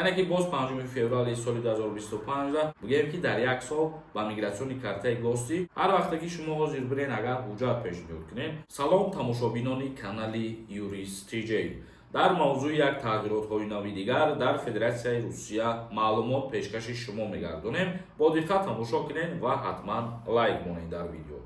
Яъне ки боз 5 феврали соли 2025 бигӯем, ки дар як сол ба миграционный картаи гости ҳар вақте ки шумо ҳозир бирен, агар ҳуҷҷат пешниҳод кунед. Салом, тамошобинони канали Юрист ТЖ. Дар мавзӯи як тағйиротҳои нави дигар дар Федератсияи Русия маълумот пешкаши шумо мегардонем. Бо диққат тамошо кунед ва ҳатман лайк монед дар видео.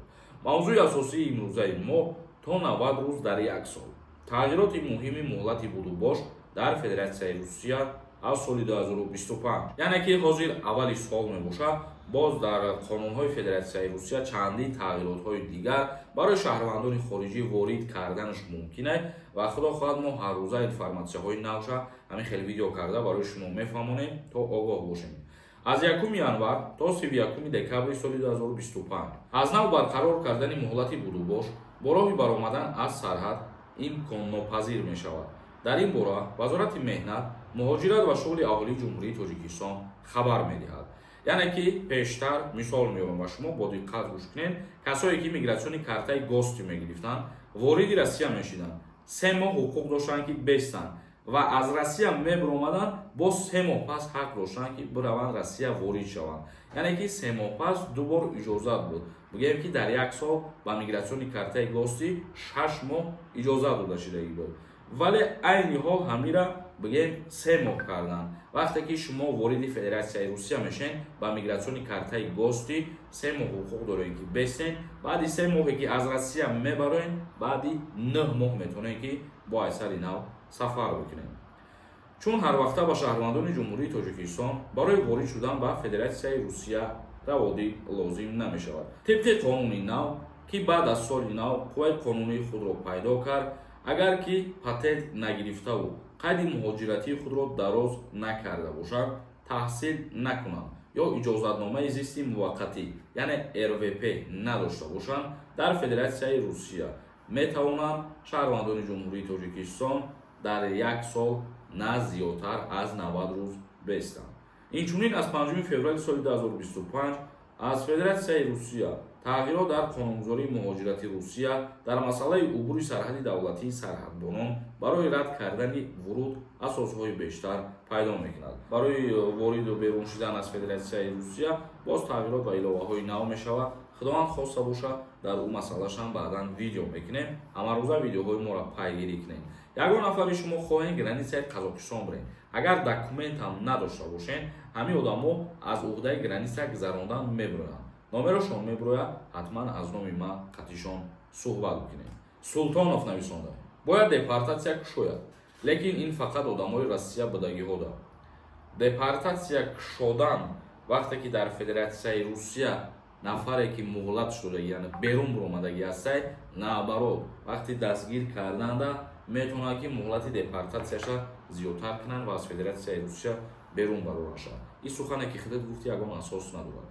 Мавзӯи асосии имрӯзаи мо: то 90 рӯз дар як сол, тағйироти муҳими муҳлати будубош дар Федератсияи Русия аз соли 2025. Яъне ки ҳозир аввали сол мебошад, боз дар қонунҳои Федератсияи Русия чандин тағйиротҳои дигар барои шаҳрвандони хориҷӣ ворид карданаш мумкин аст ва худо хоҳад, мо ҳаррӯза информатсияҳои навша ҳамин хел видео карда барои шумо мефаҳмонем, то огоҳ бошем. Аз 1 январ то 31 декабри соли 2025 аз нав барқарор кардани муҳлати будубош бо роҳи баромадан аз сарҳад имконнопазир мешавад. Дар ин бора Вазорати меҳнат, муҳоҷират ва шуғли аҳолии Ҷумҳурии Тоҷикистон хабар медиҳад. Яъне ки пештар мисол меорам ба шумо, бо диққат гӯш кунед. Касое ки миграционный картаи гости мегирифтанд, вориди Россия мешиданд, 3 моҳ ҳуқуқ доштанд, ки бестанд ва аз Россия мебиромаданд, боз 3 моҳ пас ҳақ доштанд, ки бираванд, Россия ворид шаванд. Яъне ки 3 моҳ пас ду бор иҷозат буд. Бигӯем, ки дар як сол ба миграционный картаи гости 6 моҳ иҷозат дода шудагӣ буд, вале айни ҳол ҳамира, бигӯем, 3 моҳ карданд. Вақте ки шумо вориди Федератсияи Русия мешен, ба миграционный картаи гости 3 моҳ ҳуқуқ доред, ки бестен. Баъди 3 моҳе ки аз Россия мебароен, баъди 9 моҳ метавонед, ки бо айсари нав сафар бикунед. Чун ҳарвақта ба шаҳрвандони Ҷумҳурии Тоҷикистон барои ворид шудан ба Федератсияи Русия раводид лозим намешавад, тибқи қонуни нав, ки баъд аз соли нав қувваи қонунии худро пайдо кард, агар ки патент нагирифтаву қайди муҳоҷиратии худро дароз накарда бошанд, таҳсил накунанд ё иҷозатномаи зисти муваққатӣ, яъне РВП надошта бошанд, дар Федератсияи Русия метавонанд шаҳрвандони Ҷумҳурии Тоҷикистон дар як сол на зиёдтар аз 90 рӯз бестанд. Инчунин аз 5 феврали соли 2025 аз Федератсияи Русия тағйирот дар қонунгузории муҳоҷирати Русия дар масъалаи убури сарҳади давлатии сарҳадбонон барои рад кардани вуруд асосҳои бештар пайдо мекунад. Барои вориду берун шудан аз Федератсияи Русия боз тағйирот ва иловаҳои нав мешавад. Худованд хоста бошад, дар ӯ масъалашам баъдан видео мекунем. Ҳамарӯза видеоҳои моро пайгирӣ кунем. Ягон нафари шумо хоҳем границаи Қазоқистон бирем, агар документам надошта бошен, ҳамин одамо аз уҳдаи граница гузарондан мебироянд, номерошон мебирояд, ҳатман аз номи ман қатишон суҳбат бикунем. Султонов нависонда: бояд депортатсия кушояд, лекин ин фақат одамои Россия будагиҳода. Депортатсия кушодан, вақте ки дар Федератсияи Русия нафаре ки муҳлат шудаги, яъне берун буромадагӣ ҳастай, наоборот, вақти дастгир карданда метавонад, ки муҳлати депортатсияша зиёдтар кунанд ва аз Федератсияи Русия берун барора шавад. Ин сухане, ки худат гуфти, ягон асос надорад.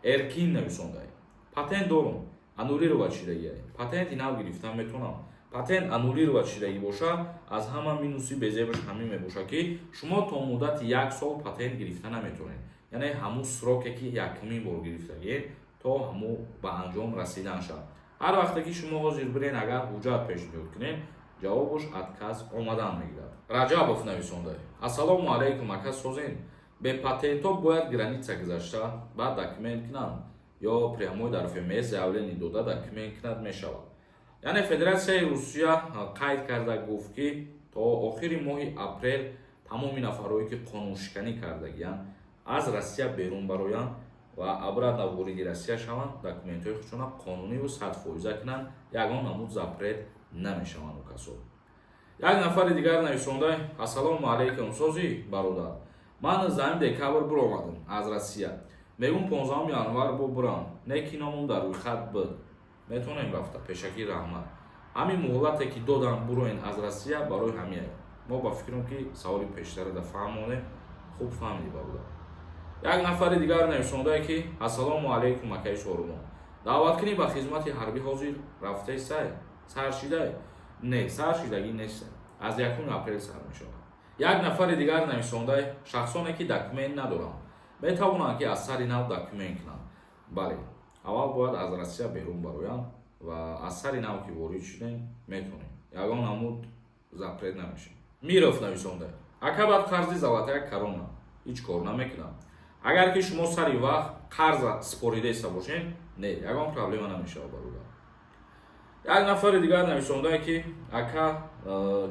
Эркин нависондай: патент дорум, аннулировать шудагиай, патенти нав гирифтан метавонам? Патент аннулировать шудагӣ бошад, аз ҳама минуси безебаш ҳамин мебошад, ки шумо то муддати як сол патент гирифта наметавонед. Яъне ҳамун сроке, ки якумин бор гирифтагиед, то ҳамун ба анҷом расидан шавад. Ҳар вақте ки шумо ҳозир бирен, агар ҳуҷҷат пешниҳод кунед, ҷавобаш отказ омадан мегирад. Раҷабов нависонда: ассалому алайкум, ака, созен? Бепатентҳо бояд граница гузашта, баъд документ кунанд ё прямой дар ФМС заявление дода, документ кунад мешавад? Яъне Федератсияи Русия қайд карда гуфт, ки то охири моҳи апрел тамоми нафарҳое, ки қонуншиканӣ кардагиянд, аз Россия берун бароянд ва обратно вориди Россия шаванд, документҳои худшона қонуниву 100-фоиза кунанд, ягон намуд запрет намешаванд у касо. Як нафари дигар нависонда: ассалому алайкум, созӣ, бародар? Ман 9 декабр биромадам аз Россия, мегум 15 январ бо бирам, не ки номум дар рӯйхат буд, метавонем рафта? Пешакӣ раҳмат. Ҳамин муҳлате, ки додам буроен аз Россия, барои ҳамия. Мо ба фикрам, ки саволи пештарада фаҳмонем. Хуб фаҳмидӣ, бародар. Як нафари дигар нависондае, ки ассалому алайкум, акаи Сорумон, даъваткунӣ ба хизмати ҳарбӣ ҳозир рафтаи сай сар шидай? Не, сар шидагӣ нест, аз 1 апрел сар мешавад. Як нафари дигар нависондай: шахсоне, ки документ надоранд, метавонанд, ки аз сари нав документ кунанд? Бале, аввал бояд аз Россия берун бароянд ва аз сари нав ки ворид шудем, метавонем, ягон намуд запрет намешавад. Миров нависонда: Ака, баъд қарзи «Золотая корона» ҳеҷ кор намекунам? Агар ки шумо сари вақт қарза споридаеса бошед, не, ягон проблема намешавад, бародар. Як нафари дигар нависондае, ки ака,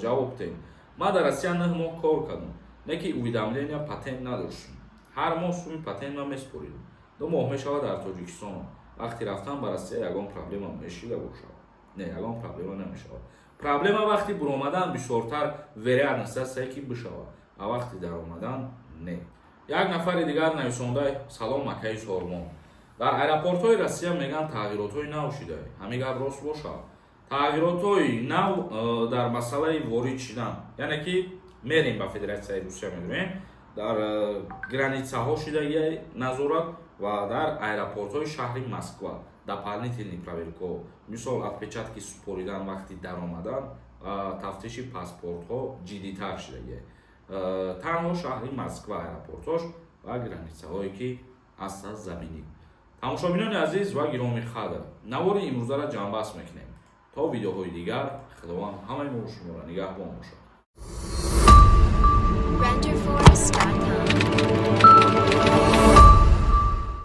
ҷавоб тем, ман дар Россия 9 моҳ кор кардам, не ки уведомления патент надоштам, ҳар моҳ суми патент ман меспоридам. 2 моҳ мешавад дар Тоҷикистон. Вақти рафтан ба Россия ягон проблема мешида бошад? Не, ягон проблема намешавад. Проблема вақти буромадан бисёртар вероятность аст, ки бишавад, а вақти даромадан не. Як нафари дигар нависонда: «Салом, акаи Сормон, дар аэропортҳои Россия мегӯянд, тағйиротҳои нав шида, ҳамин гап рост бошад?» Тағйиротҳои нав дар масъалаи ворид шидан, яъне ки мерем ба Федератсияи Русия, медонем, дар границаҳо шидагии назорат ва дар аэропортҳои шаҳри Москва дополнительный проверкаҳо, мисол, отпечатки супоридан вақти даромадан, тафтиши паспортҳо ҷиддитар шидагие. Танҳо шаҳри Москва, аэропортҳош ва границаҳое, ки ҳастанд заминӣ. Тамошобинони азиз ва гиромӣ қадр, навори имрӯзаро ҷамъбаст мекунем. То видеоҳои дигар Худованд ҳамаи мо шуморо нигаҳбон бошад.